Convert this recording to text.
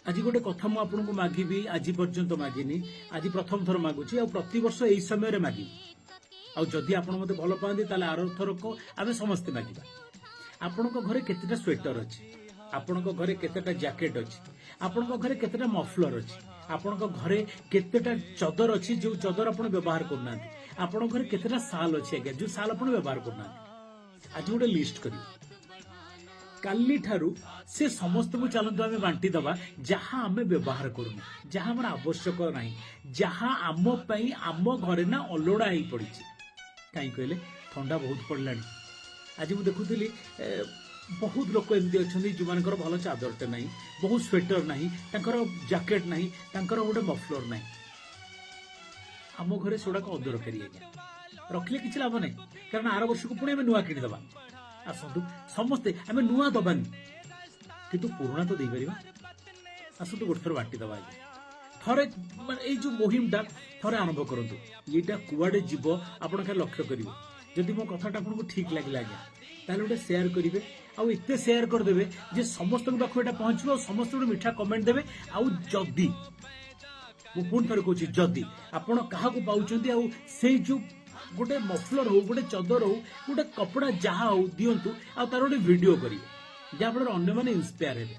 ଆଜି ଗୋଟେ କଥା ମୁଁ ଆପଣଙ୍କୁ ମାଗିବି, ଆଜି ପର୍ଯ୍ୟନ୍ତ ମାଗିନି, ଆଜି ପ୍ରଥମ ଥର ମାଗୁଛି, ଆଉ ପ୍ରତିବର୍ଷ ଏଇ ସମୟରେ ମାଗିବି। ଆଉ ଯଦି ଆପଣ ମତେ ଭଲ ପାଆନ୍ତି, ତାହେଲେ ଆର ଥରକ ଆମେ ସମସ୍ତେ ମାଗିବା। ଆପଣଙ୍କ ଘରେ କେତେଟା ସ୍ୱେଟର ଅଛି? ଆପଣଙ୍କ ଘରେ କେତେଟା ଜ୍ୟାକେଟ ଅଛି? ଆପଣଙ୍କ ଘରେ କେତେଟା ମଫଲର ଅଛି? ଆପଣଙ୍କ ଘରେ କେତେଟା ଚଦର ଅଛି, ଯୋଉ ଚଦର ଆପଣ ବ୍ୟବହାର କରୁନାହାନ୍ତି? ଆପଣଙ୍କ ଘରେ କେତେଟା ସାଲ ଅଛି ଆଜ୍ଞା, ଯୋଉ ସାଲ ଆପଣ ବ୍ୟବହାର କରୁନାହାନ୍ତି? ଆଜି ଗୋଟେ ଲିଷ୍ଟ କରିବେ। କାଲିଠାରୁ ସେ ସମସ୍ତଙ୍କୁ ଚାଲନ୍ତୁ ଆମେ ବାଣ୍ଟି ଦବା, ଯାହା ଆମେ ବ୍ୟବହାର କରୁନୁ, ଯାହା ଆମର ଆବଶ୍ୟକ ନାହିଁ, ଯାହା ଆମ ପାଇଁ ଆମ ଘରେ ନା ଅଲୋଡ଼ା ହେଇ ପଡ଼ିଛି। କାହିଁ କହିଲେ, ଥଣ୍ଡା ବହୁତ ପଡ଼ିଲାଣି। ଆଜି ମୁଁ ଦେଖୁଥିଲି, ବହୁତ ଲୋକ ଏମିତି ଅଛନ୍ତି ଯେଉଁମାନଙ୍କର ଭଲ ଚାଦରଟେ ନାହିଁ, ବହୁତ ସ୍ୱେଟର ନାହିଁ, ତାଙ୍କର ଜ୍ୟାକେଟ ନାହିଁ, ତାଙ୍କର ଗୋଟେ ମଫଲର ନାହିଁ। ଆମ ଘରେ ସେଗୁଡ଼ାକ ଅଦରକାରୀ ଆଜ୍ଞା, ରଖିଲେ କିଛି ଲାଭ ନାହିଁ, କାରଣ ଆର ବର୍ଷକୁ ପୁଣି ଆମେ ନୂଆ କିଣିଦବା। ଆସନ୍ତୁ ସମସ୍ତେ, ଆମେ ନୂଆ ଦବାନି କିନ୍ତୁ ପୁରୁଣା ତ ଦେଇପାରିବା। ଆସନ୍ତୁ ଗୋଟେ ଥର ବାଣ୍ଟି ଦବା ଆଜ୍ଞା। ଥରେ ମାନେ ଏଇ ଯୋଉ ମୁହିମଟା ଥରେ ଆରମ୍ଭ କରନ୍ତୁ। ଏଇଟା କୁଆଡେ ଯିବ ଆପଣ ଖାଲି ଲକ୍ଷ୍ୟ କରିବେ। ଯଦି ମୋ କଥାଟା ଆପଣଙ୍କୁ ଠିକ ଲାଗିଲା ଆଜ୍ଞା, ତାହେଲେ ଗୋଟେ ସେୟାର କରିବେ, ଆଉ ଏତେ ସେୟାର କରିଦେବେ ଯେ ସମସ୍ତଙ୍କ ପାଖକୁ ଏଇଟା ପହଞ୍ଚିବ, ଆଉ ସମସ୍ତେ ଗୋଟେ ମିଠା କମେଣ୍ଟ ଦେବେ। ଆଉ ଯଦି ମୁଁ ପୁଣି ଥରେ କହୁଛି, ଯଦି ଆପଣ କାହାକୁ ପାଉଛନ୍ତି ଆଉ ସେଇ ଯୋଉ ଗୋଟେ ମଫଲର ହଉ, ଗୋଟେ ଚଦର ହଉ, ଗୋଟେ କପଡା ଯାହା ହଉ ଦିଅନ୍ତୁ, ଆଉ ତାର ଗୋଟେ ଭିଡିଓ କରିବେ, ଯାହାଫଳରେ ଅନ୍ୟମାନେ ଇନ୍ସପାୟାର ହେବେ।